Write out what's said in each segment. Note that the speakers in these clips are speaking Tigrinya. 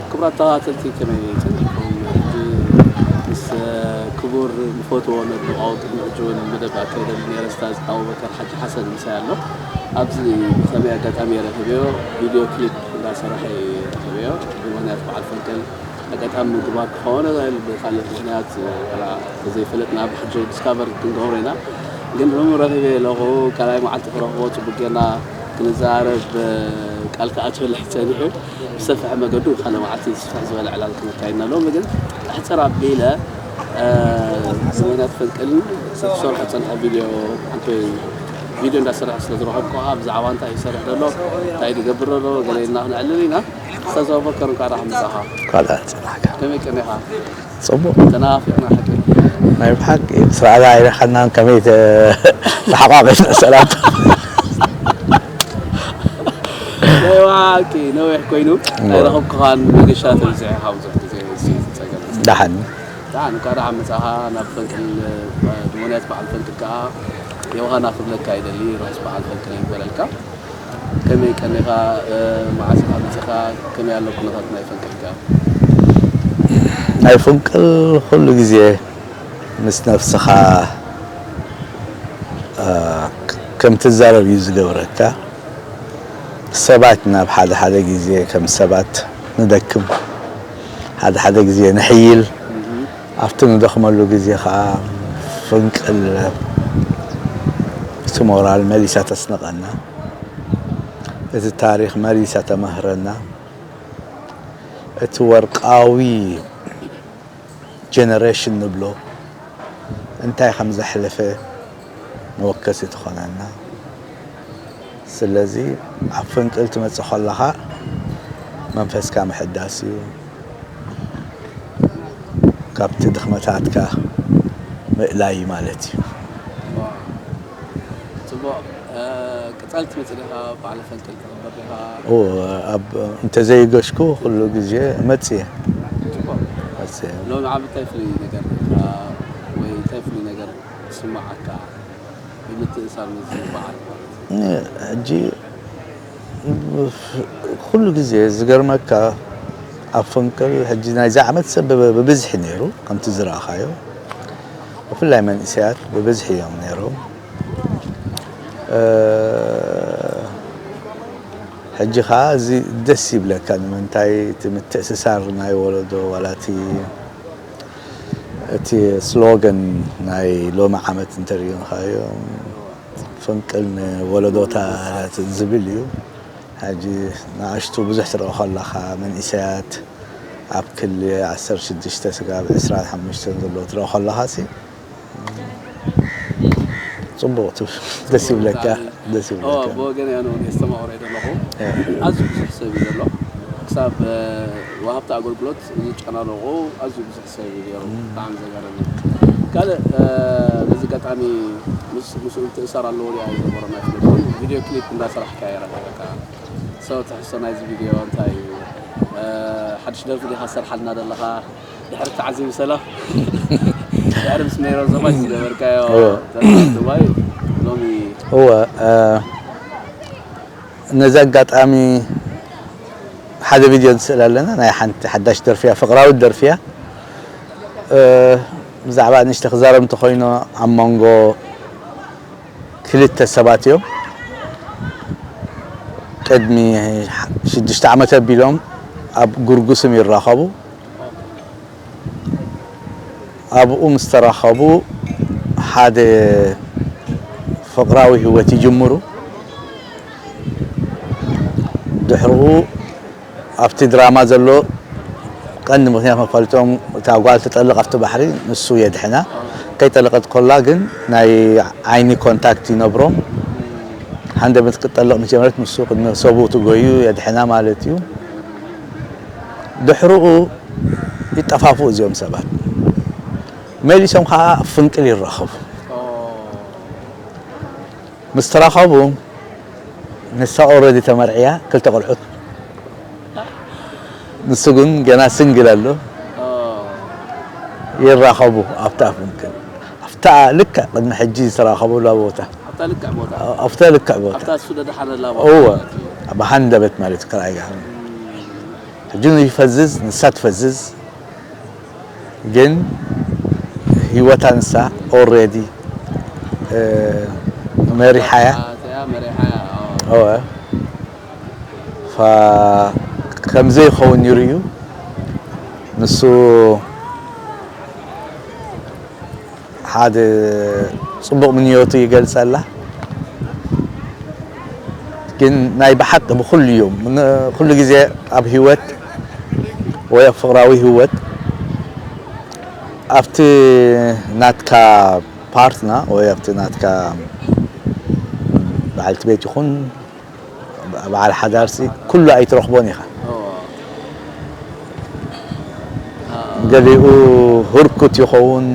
ክቡራት ተኸታተልቲ፣ ከመይ ጸኒሕኩም? ሕጂ ምስ ክቡር ንፈትዎ መድንቓዊ ቅድሚ ሕጂ እውን መደብ ኣካይደሉ ነይረ፣ ስታዝ ኣቡበከር ሓጂ ሓሰን ምሳይ ኣሎ። ኣብዚ ብኸመይ ኣጋጣሚ እየ ረኺበዮ፣ ቪድዮ ክሊፕ እንዳሰርሐ እየ ረኺበዮ፣ ብምኽንያት በዓል ፈንቅል። ኣጋጣሚ ምግባር ክኸውን ይኽእል፣ ብኻልእ ምኽንያት ዋላ ተዘይፈለጥና ብሕጂ ዲስካቨር ክንገብሮ ኢና። ግን ሎሚ ረኺበዮ ኣለኹ፣ ካልኣይ መዓልቲ ክረኽቦ ጽቡቅ ጌርና ክንዘራረብ ቃል ክኣትወለይ ጸኒሑ። ብሰፍሐ መገዱ ካልእ መዓልቲ ስፍሕ ዝበለ ዕላል ክነካይድ ኢና። ሎሚ ግን ኣሕጽር ኣቢለ፣ እ፣ ብምኽንያት ፈንቅልን ዝሰርሖ ዝጸንሐ ቪድዮ፣ ሓንቲ ቪድዮ እንዳሰርሐ ስለ ዝረኸብኩኻ፣ ብዛዕባ እንታይ እዩ ዝሰርሕ ዘሎ፣ እንታይ ይገብር ዘሎ፣ ገለ ኢልና ክነዕልል ኢና። ኡስታዝ ኣቡበከር፣ እንኳዕ ደሓን መጻኻ። እንኳዕ ደሓን ጸናሕካ። ከመይ ቀኒኻ? ጽቡቕ። ተናፊቕና ሓቂ። ናይ ብሓቂ ስርዓት ኣይረኸናን፣ ከመይ ተ-፣ ተሓቋቒፍና ሰላም። ናይ ብሓቂ ነዊሕ ኮይኑ እዎ። ኣይረኸብኩኻን፣ መገሻ ተብዚሑ ካብ ብዙሕ ግዜ እዚ ጸገም። ደሓን። ደሓን፣ እንኳዕ ደሓን መጻኻ ናብ ፈንቅል፣ እ፣ ድሞንያት በዓል ፈንቅል ከኣ የውሃና ክብለካ ይደሊ፣ ርሑስ በዓል ፈንቅል ይግበረልካ። ከመይ ቀኒኻ? እ፣ መዓስ ኢኻ መጺኻ? ከመይ ኣሎ ኩነታት ናይ ፈንቅልካ? ናይ ፈንቅል ኩሉ ግዜ ምስ ነፍስኻ፣ እ፣ ከም ትዛረብ እዩ ዝገብረካ። ሰባት ናብ ሓደ ሓደ ግዜ ከም ሰባት ንደክም፣ ሓደ ሓደ ግዜ ንሕይል። ኣብቲ ንደኽመሉ ግዜ ኸኣ ፈንቅል እቲ ሞራል መሊሳ ተስንቐና፣ እቲ ታሪኽ መሊሳ ተመህረና። እቲ ወርቃዊ ጀነሬሽን ንብሎ እንታይ ከም ዘሕለፈ መወከሲ ትኾነና። ስለዚ ኣብ ፈንቅል ትመጽእ ከለኻ መንፈስካ ምሕዳስ እዩ፣ ካብቲ ድኽመታትካ ምእላይ ማለት እዩ። ጽቡቕ። እ፣ ቀጻሊ ትመጽእ ዲኻ? በዓል ፈንቅል ትኽበር ዲኻ? ኦ፣ ኣብ፣ እንተዘይገሽኩ ኩሉ ግዜ እመጽእ እየ። ጽቡቕ። እመጽእ እየ። ሎሚ ዓመት እንታይ ፍሉይ ነገር ርኢኻ ወይ እንታይ ፍሉይ ነገር ይስምዓካ? ብምትእሳር ምስዚ በዓል ማለት እዩ። እ፣ ሕጂ ኩሉ ግዜ ዝገርመካ፣ ኣብ ፈንቅል ሕጂ ናይዚ ዓመት ሰብ ብ-፣ ብብዝሒ ነይሩ፣ ከምቲ ዝረኣኻዮ። ብፍላይ መንእሰያት ብብዝሒ እዮም ነይሮም። እ፣ ሕጂ ኸኣ እዚ ደስ ይብለካ። ንምንታይ? እቲ ምትእስሳር ናይ ወለዶ፣ ዋላ እቲ፣ እቲ ስሎገን ናይ ሎሚ ዓመት እንተሪኢኻዮ፣ ፈንቅል ንወለዶታት ዝብል እዩ። ሕጂ ንኣሽቱ ብዙሕ ትረአ ከለኻ፣ መንእሰያት ኣብ ክሊ ዓሰርተ ሽዱሽተ ስጋብ ዕስራን ሓሙሽተን ዘለዉ ትረአ ከለኻ ሲ፣ ጽቡቕ ትብል፣ ደስ ይብለካ፣ ደስ ኦ፣ ይብለካ። ብወገን ኣነ እውን የስተማቕሮ እየ ዘለኹ። እ። ኣዝዩ ብዙሕ ሰብ እዩ ዘሎ። ክሳብ፣ እ፣ ወሃብቲ ኣገልግሎት ዝጨናነቑ ኣዝዩ ብዙሕ ሰብ እዩ ነይሩ። እም። ብጣዕሚ ዘገርም እዩ። ካልእ፣ እ፣ በዚ ኣጋጣሚ ምስ፣ ምስኡ ምትእስሳር ኣለዎ ድዩ ኣይነበሮን ኣይፍለጥን። ቪድዮ ክሊፕ እንዳሰራሕካ እየ ረኺበካ። ሰው ትሕዝቶ ናይዚ ቪድዮ እንታይ እዩ? እ፣ ሓድሽ ደርፊ ዲኻ ትሰርሓልና ዘለኻ? ድሕሪ ተዓዚቡ ሰላም። ድሕሪ ምስ ሜሮን ዘማች ዝገበርካዮ እወ። ተርፋ ዱባይ ሎሚ እወ፣ እ፣ ነዚ ኣጋጣሚ ሓደ ቪድዮ ንስእል ኣለና። ናይ ሓንቲ ሓዳሽ ደርፊ እያ፣ ፍቕራዊት ደርፊ እያ። እ፣ ብዛዕባ ንእሽተ ክዛረብ እንተኾይኑ፣ ኣብ መንጎ ክልተ ሰባት እዮም። ቅድሚ ሽዱሽተ ዓመት ኣቢሎም ኣብ ጉርጉስም ይራኸቡ። ኣብኡ ምስ ተራኸቡ ሓደ ፍቕራዊ ህይወት ይጅምሩ። ድሕርኡ ኣብቲ ድራማ ዘሎ ቀንዲ ምኽንያት መፋለጢኦም፣ እታ ጓል ትጠልቕ ኣብቲ ባሕሪ፣ ንሱ የድሕና። ከይጠለቐት ኮላ ግን ናይ ዓይኒ ኮንታክት ይነብሮም። ሃንደበት ክትጠልቕ ምስ ጀመረት፣ ንሱ ቅድሚ ሰብኡ ትጎዩ የድሕና ማለት እዩ። ድሕርኡ ይጠፋፍኡ እዚኦም ሰባት። መሊሶም ኸዓ ኣብ ፍንቅል ይራኸቡ። ምስ ተራኸቡ፣ ንሳ ኦልሬዲ ተመርዕያ፣ ክልተ ቆልዑት። ንሱ ግን ገና ስንግል ኣሎ። ይራኸቡ ኣብታ ኣፍንክን ኣብታ ልክዕ ቅድሚ ሕጂ ዝተራኸቡላ ቦታ ኣብታ ልክዕ ቦታ ኣብታ ልክዕ ቦታ ኣብታ እሱ ደደሓነላ እወ። ኣብ ሃንደበት ማለት ክራይ ጋር ሕጂ ይፈዝዝ ንሳ ትፈዝዝ። ግን ህይወታ ንሳ ኦሬዲ መሪሓያ እወ። ከምዘይ ይኸውን ይርእዩ ንሱ ሓደ ጽቡቕ ምንዮቱ ይገልጸላ። ግን ናይ ብሓቂ ብኹሉ እዮም ኩሉ ግዜ ኣብ ህይወት ወይ ኣብ ፍቕራዊ ህይወት ኣብቲ ናትካ ፓርትና ወይ ኣብቲ ናትካ በዓልቲ ቤት ይኹን በዓል ሓዳርሲ ኩሉ ኣይትረኽቦን ኢኻ። ገሊኡ ህርኩት ይኸውን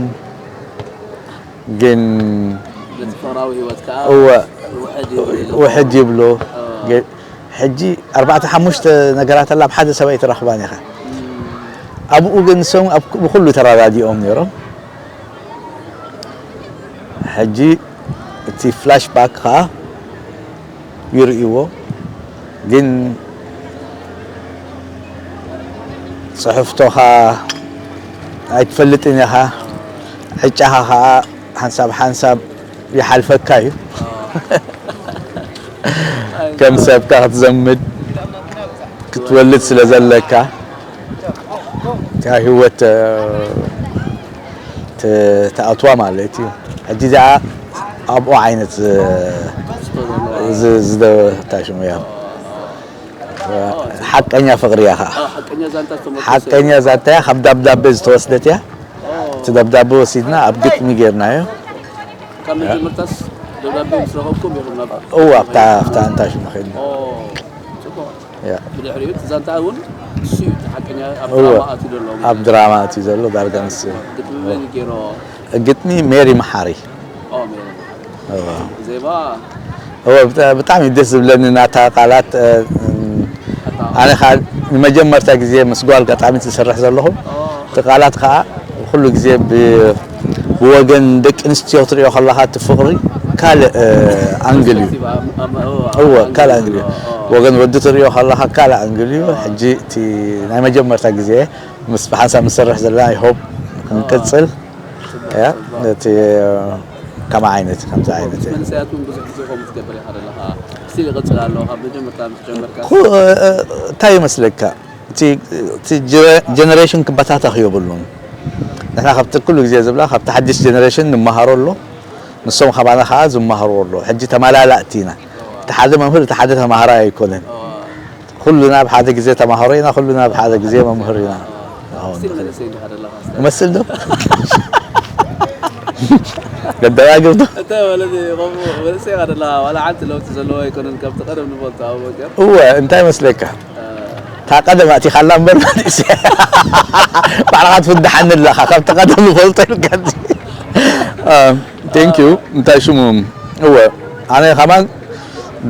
ግን በቲ ፍቕራዊ ህይወት ከዓ እወ ውሕድ ይብል ኣሎ። ውሕድ ይብሎ። ገ- ሕጂ ኣርባዕተ ሓሙሽተ ነገራት ኣላ ኣብ ሓደ ሰብኣይ ትረኽባን ኢኻ። ኣብኡ ግን ንሶም ኣብ- ብኩሉ ተረዳዲኦም ነይሮም። ሕጂ እቲ ፍላሽ ባክ ከዓ ይርእይዎ ግን ፅሕፍቶኻ ኣይትፈልጥን ኢኻ ዕጫኻ ከዓ ሓንሳብ ሓንሳብ ይሓልፈካ እዩ ከም ሰብካ ክትዘምድ ክትወልድ ስለ ዘለካ እታ ህይወት ትኣትዋ ማለት እዩ ሕጂ እዚኣ ኣብኡ ዓይነት ዝደታሽሙ እያ ሓቀኛ ፍቕሪ እያ ከዓ ሓቀኛ ዛንታ እያ ካብ ዳብዳቤ ዝተወስደት እያ እቲ ደብዳቤ ወሲድና ኣብ ግጥሚ ጌርናዮ ካብ መጀመርታስ ደብዳቤ ምስ ረኸብኩም ኢኹም ናብ እዋ ኣብታ ኣብታ እንታይ ሽሙ ኸይድና ጽቡቕ ብድሕሪኡ እቲ ዛንታ እውን እሱ እዩ እቲ ሓቀኛ ኣብ ድራማ ኣትዩ ዘሎ ኣብ ድራማ ኣትዩ ዘሎ ዳርጋ ንሱ እዩ ግጥሚ መን ገይሮ ግጥሚ ሜሪ መሓሪ ኦ ሜሪ እዋ ዜማ እወ ብጣ- ብጣዕሚ ደስ ዝብለኒ ናታ ቃላት እ፣ ኣነ ከዓ ንመጀመርታ ግዜ ምስ ጓል ገጣሚት ዝሰርሕ ዘለኹ እቲ ቃላት ከዓ ኩሉ ግዜ ብ- ብወገን ደቂ ኣንስትዮ ትሪኦ ከለካ እቲ ፍቅሪ ካልእ ኣንግል እዩ እወ ካልእ ኣንግል እዩ ወገን ወዲ ትሪኦ ከለካ ካልእ ኣንግል እዩ ሕጂ እቲ ናይ መጀመርታ ግዜ ምስ ብሓንሳብ ንሰርሕ ዘለና ይሆብ ክንቅፅል ያ እቲ ከማ ዓይነት ከምዚ ዓይነት እዩ መንእሰያት እውን ብዙሕ ግዜ ከምኡ ትገብር ኢኻ ዘለኻ ስቲል ይቕፅል ኣሎ ካብ መጀመርታ ምስ ጀመርካ እንታይ ይመስለካ እቲ ጀነሬሽን ክበታተኽ የብሉን ንሕና ካብቲ ኩሉ ግዜ ዝብላ ካብቲ ሓድሽ ጀነሬሽን ንመሃሮ ኣሎ ንሶም ካባና ከዓ ዝመሃርዎ ኣሎ ሕጂ ተመላላእቲ ኢና እቲ ሓደ መምህር እቲ ሓደ ተማሃራይ ኣይኮነን ኩልና ኣብ ሓደ ግዜ ተማሃሮ ኢና ኩልና ኣብ ሓደ ግዜ መምህር ኢና ስቲል መንእሰይ እንዲኻ ዘለኻ ይመስል ዶ ገደራግብ ዶ እንታይ ማለት እዩ ከምኡ መንእሰይ ኢኻ ዘለኻ ዋላ ሓንቲ ለውጢ ዘለዎ ኣይኮነን ካብቲ ቀደም ንፈልጦ ኣቡበከር እወ እንታይ ይመስለካ እታ ቀደም ኣእቲኻላ እምበር መንእሰይ ባዕልኻ ትፍድሓኒ ኣለኻ ካብቲ ቀደም ንፈልጦ ኢልካ thank you እንታይ ሽሙ እወ ኣነ ከማን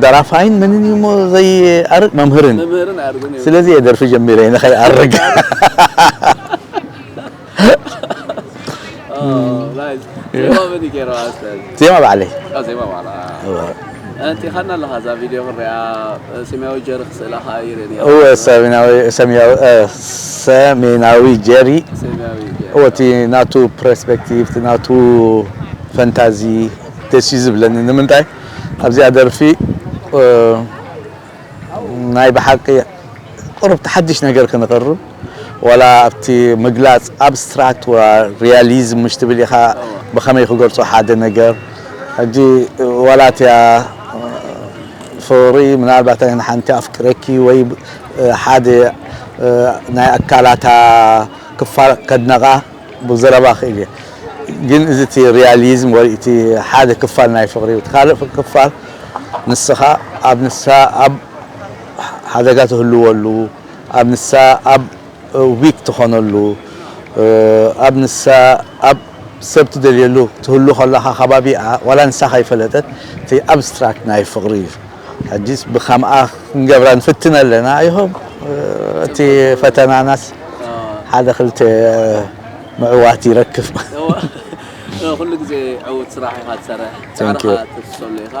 ደራፋይን መንን እዩ እሞ ዘይኣርግ መምህርን መምህርን ኣያርግን እዩ ስለዚ እየ ደርፊ ጀሚረ ንኸይኣርግ ናይስ ዜማ መን እዩ ገይርዋ ኣስተን ዜማ ባዕለይ ዜማ ባዕላ እንቲኻና ኣለኻ እዛ ቪድዮ ክንሪኣ ሰማያዊ ጀሪ ክስእላ ከዓ ይርኢ እወ ሰሜናዊ ሰሜናዊ ጀሪ ሰማያዊ ጀሪ እወ እቲ ናቱ ፐርስፔክቲቭ እቲ ናቱ ፈንታዚ ደስ እዩ ዝብለኒ ንምንታይ ኣብዚኣ ደርፊ ናይ ብሓቂ ቁሩብ ሓድሽ ነገር ክንቕርብ ዋላ ኣብቲ ምግላፅ ኣብስትራክት ሪያሊዝም ምሽ ትብል ኢኻ ብኸመይ ክገልፆ ሓደ ነገር ሕጂ ዋላ እቲያ ፍቕሪ ምናልባት ሓንቲ ኣፍቅረኪ ወይ ሓደ ናይ ኣካላታ ክፋል ከድነቓ ብዘረባ ክእል እየ ግን እዚ እቲ ሪያሊዝም ወይ እቲ ሓደ ክፋል ናይ ፍቕሪ እቲ ካልእ ክፋል ንስኻ ኣብ ንሳ ኣብ ሓደጋ ትህልወሉ ኣብ ንሳ ኣብ ዊክ ትኾነሉ ኣብ ንሳ ኣብ ሰብ ትደልየሉ ትህሉ ከለኻ ከባቢኣ ዋላ ንሳ ከይፈለጠት እቲ ኣብስትራክት ናይ ፍቕሪ እዩ ሕጂስ ብከምኣ ክንገብራ ንፍትን ኣለና ይሆም እቲ ፈተናናስ ሓደ ክልተ ምዕዋት ይረክብ። ኩሉ ግዜ ዕውት ስራሕ ኢኻ ትሰርሕ፣ Thank ፃዕርኻ you. ተፍስሰሉ ኢኻ።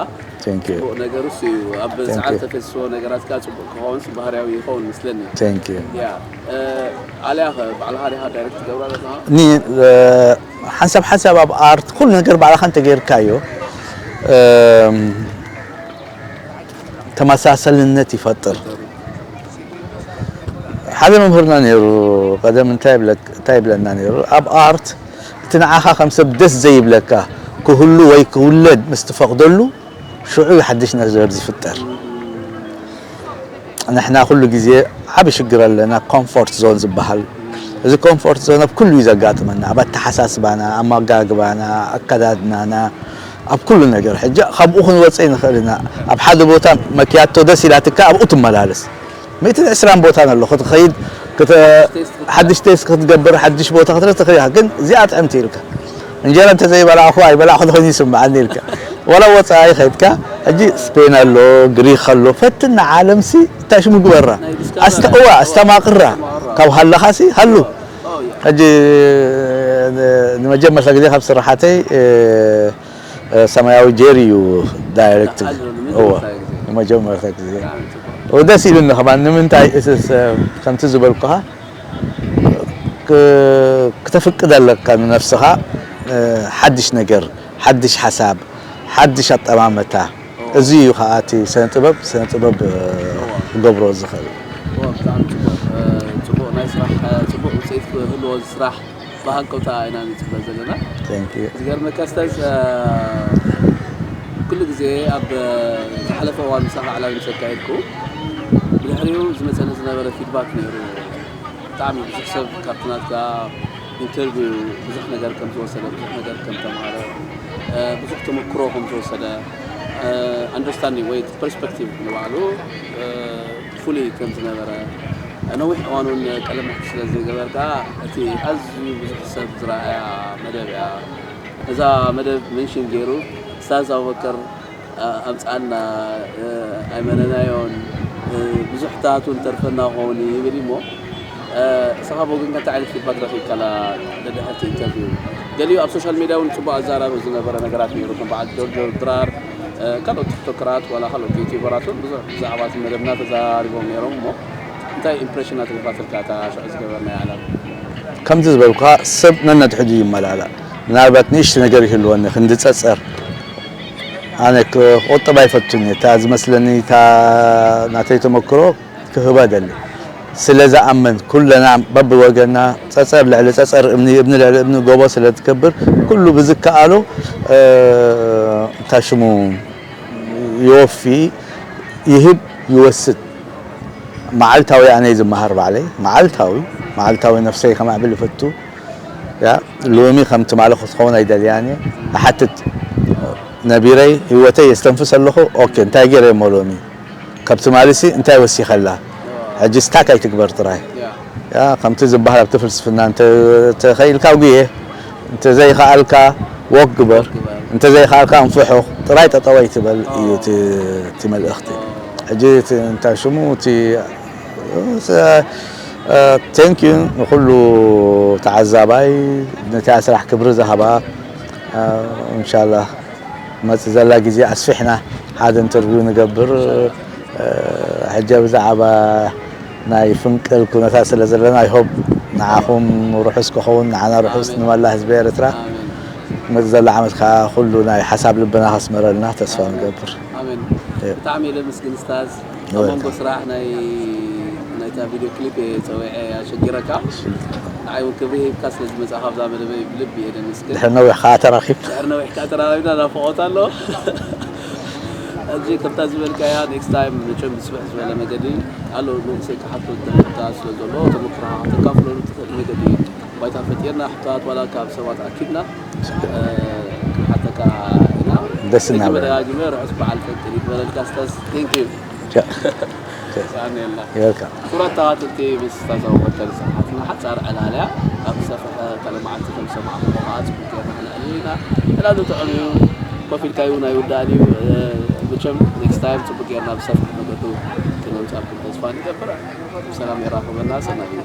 Thank you. ጽቡቕ ነገር እሱ እዩ። ኣብ Thank ፃዕሪ you. ተፈስሶ ነገራትካ ጽቡቕ ክኸውን ባህርያዊ ይኸውን ምስለኒ። Thank you. ያ እ፣ ኣልያ ኸ ባዕልኻ ዲኻ ዳይሬክት ትገብራ ዘለኻ? ኒ ሓንሳብ ሓንሳብ ኣብ ኣርት ኩሉ ነገር ባዕልኻ እንተገይርካዮ እም፣ ተመሳሰልነት ይፈጥር። ሓደ መምህርና ነይሩ ቀደም እንታይ ይብለክ- እንታይ ይብለና ነይሩ፣ ኣብ ኣርት እቲ ንዓኻ ከም ሰብ ደስ ዘይብለካ ክህሉ ወይ ክውለድ ምስ ትፈቕደሉ ሽዑ ሓድሽ ነገር ዝፍጠር። ንሕና ኩሉ ግዜ ዓቢ ሽግር ኣለና፣ ኮምፎርት ዞን ዝበሃል። እዚ ኮምፎርት ዞን ኣብ ኩሉ እዩ ዘጋጥመና፣ ኣብ ኣተሓሳስባና፣ ኣመጋግባና፣ ኣከዳድናና፣ ኣብ ኩሉ ነገር። ሕጂ ካብኡ ክንወፅእ ንኽእል ኢና። ኣብ ሓደ ቦታ መኪያቶ ደስ ኢላትካ ኣብኡ ትመላለስ። ሚእትን ዕስራን ቦታ ኣሎ ክትኸይድ፣ ክተ- ሓድሽ ቴስት ክትገብር፣ ሓድሽ ቦታ ክትርኢ ትኽእል ኢኻ። ግን እዚኣ ጥዕምቲ ኢልካ እንጀራ እንተዘይበላዕኹ ኣይበላዕኹ ኮይኑ ይስምዓኒ ኢልካ ዋላ ወፃኢ ከይድካ። ሕጂ ስፔን ኣሎ፣ ግሪክ ኣሎ፣ ፈትን ንዓለምሲ እንታይ ሽሙ ግበራ፣ ኣስተቕዋ ኣስተማቕራ። ካብ ሃለኻሲ ሃሉ። ሕጂ ንመጀመርታ ግዜ ካብ ስራሓተይ ሰማያዊ ጄሪ እዩ ዳይሬክት። ተሓልሉ እወ፣ ንመጀመርታ ግዜ። ንመጀመርታ ግዜ ብጣዕሚ ጽቡቕ። ወደስ ኢሉኒ ከማን። ንምንታይ እስስ ከምቲ ዝበልኩኻ ክ- ክተፍቅድ ኣለካ ንነፍስኻ፣ ሓድሽ ነገር፣ ሓድሽ ሓሳብ፣ ሓድሽ ኣጠማመታ። እዚ እዩ ከዓ እቲ ስነ ጥበብ ስነ ጥበብ ክገብሮ ዝኽእል። እወ፣ ብጣዕሚ ጽቡቕ። ጽቡቕ ናይ ስራሕ ጽቡቕ ውፅኢት ክህልዎ ዝስራሕ ብሃንቀውታ ኢና ንፅበ ዘለና። Thank you. ዝገርመካ ስተዝ ኩሉ ግዜ ኣብ ዝሓለፈ እዋን ምሳኻ ዕላል ምስ ኣካየድኩ ብድሕሪኡ ዝመፀኒ ዝነበረ ፊድባክ ነይሩ። ብጣዕሚ ብዙሕ ሰብ ካብቲ ናትካ ኢንተርቪው ብዙሕ ነገር ከም ዝወሰደ፣ ብዙሕ ነገር ከም ተምሃረ፣ ብዙሕ ተመክሮ ከም ዝወሰደ ኣንደርስታንዲንግ ወይ ፐርስፔክቲቭ ንባዕሉ ፍሉይ ከም ዝነበረ፣ ነዊሕ እዋን እውን ቀለመሕት ስለ ዝገበርካ እቲ ኣዝዩ ብዙሕ ሰብ ዝረኣያ መደብ እያ። እዛ መደብ መንሽን ገይሩ ስታዝ ኣቡበከር ኣምፃና ኣይመነናዮን፣ ብዙሕታት እውን ተርፈና ክኸውን ይብል እሞ፣ እስኻ ብወገንካ እንታይ ዓይነት ፊድባክ ረኺብካላ ደድሕርቲ ኢንተርቪው? ገሊኡ ኣብ ሶሻል ሚድያ እውን ፅቡቅ ኣዛራቢ ዝነበረ ነገራት ነይሩ። ከም በዓል ጆርጆ ድራር ካልኦት ቲክቶከራት ዋላ ካልኦት ዩቲዩበራት እውን ብዙሕ ብዛዕባ እቲ መደብና ተዛሪቦም ነይሮም እሞ እንታይ ኢምፕሬሽን ኣትሪፋትልካ እታ ሽዑ ዝገበርናያ ዕላል? ከምዚ ዝበልኩኻ ሰብ ነነድሕዱ ይመላላእ። ምናልባት ንእሽቲ ነገር ይህልወኒ ክንዲ ፀፀር ኣነ ክቁጥብ ኣይፈቱን እየ። እታ ዝመስለኒ እታ ናተይ ተመክሮ ክህባ ደሊ ስለ ዝኣምን ኩለና በብወገና ፀፀር ልዕሊ ፀፀር እምኒ እምኒ ልዕሊ እምኒ ጎቦ ስለ ትገብር ኩሉ ብዝከኣሎ እታ ሽሙ ይወፊ ይህብ ይወስድ። መዓልታዊ ኣነ ዝመሃር ባዕለይ መዓልታዊ መዓልታዊ ነፍሰይ ከማዕብል ይፈቱ። ያ ሎሚ ከም ትማሊ ክትኸውን ኣይደልያን እየ። እሓትት ነቢረይ ህይወተይ የስተንፍስ ኣለኹ። ኦኬ እንታይ ገይረ እሞ ሎሚ ካብ ትማሊሲ እንታይ ወሲኸላ ሕጂ ስታክ ኣይትግበር ጥራይ። ያ ከምቲ ዝበሃል ኣብቲ ፍልስፍና እንተ ተኸኢልካ ጉየ እንተ ዘይኸኣልካ ወክ ግበር እንተ ዘይኸኣልካ እንፍሖ ጥራይ ጠጠው ኣይትበል እዩ እቲ እቲ መልእኽቲ። ሕጂ እቲ እንታይ ሽሙ እቲ ቴንክ ዩ ንኩሉ ተዓዛባይ ነቲ ስራሕ ክብሪ ዝሃባ። እንሻላ መጽእ ዘላ ግዜ ኣስፊሕና ሓደ ኢንተርቪው ንገብር። ሕጂ ብዛዕባ ናይ ፍንቅል ኩነታት ስለ ዘለና I hope ንዓኹም ርሑስ ክኸውን ንዓና ርሑስ ንመላ ህዝቢ ኤርትራ። መጽእ ዘላ ዓመት ከዓ ኩሉ ናይ ሓሳብ ልብና ከስመረልና ተስፋ ንገብር። ኣሜን። ብጣዕሚ እየ ለምስግን ስታዝ ኣብ መንጎ ስራሕ ናይ ናይታ ቪድዮ ክሊፕ እየ ፀዊዐ ኣሸጊረካ። ንዓይ እውን ክብሪ ሂብካ ስለ ዝመፃ ካብዛ መደበይ ብልቢ እየ ደመስግን። ድሕሪ ነዊሕ ከዓ ተራኺብ። ድሕሪ ነዊሕ ከዓ ተራኺብና ናፍቖት ኣሎ። ሕጂ ከምታ ዝበልካያ ኔክስት ታይም መቸም ብስፍሕ ዝበለ መገዲ ኣሎ መንእሰይ ክሓቶ ተፈታ ስለ ዘሎ ተመክሮኻ ከተካፍለሉ ትኽእል መገዲ ባይታ ፈጢርና ሕቶታት ዋላ ካብ ሰባት ኣኪብና ክሓተካ ኢና። ደስ እናበለ። መደጋጊመ ርሑስ በዓል ፈንቅል ይግበረልካ ስታዝ። ቴንክ ዩ። ዮካ ክቡራት ተኸታተልቲ ምስ ስታዝ ኣቡበከር ስራሓትና ሓፃር ዕላልያ ኣብ ዝሰፍሐ ካልእ መዓልቲ ከም ዝሰማዕኹሞ ከዓ ፅቡቅ ጌርና ክንዕልል ኢና። ዕላሉ ጥዑም እዩ። ኮፍ ኢልካ እዩ ናይ ውዳእን እዩ። መቸም ኔክስት ታይም ፅቡቅ ጌርና ብሰፍሐ መገዱ ክንብል ሳልኩም ተስፋ ንገብር። ብሰላም የራኽበና። ሰናይ እዩ።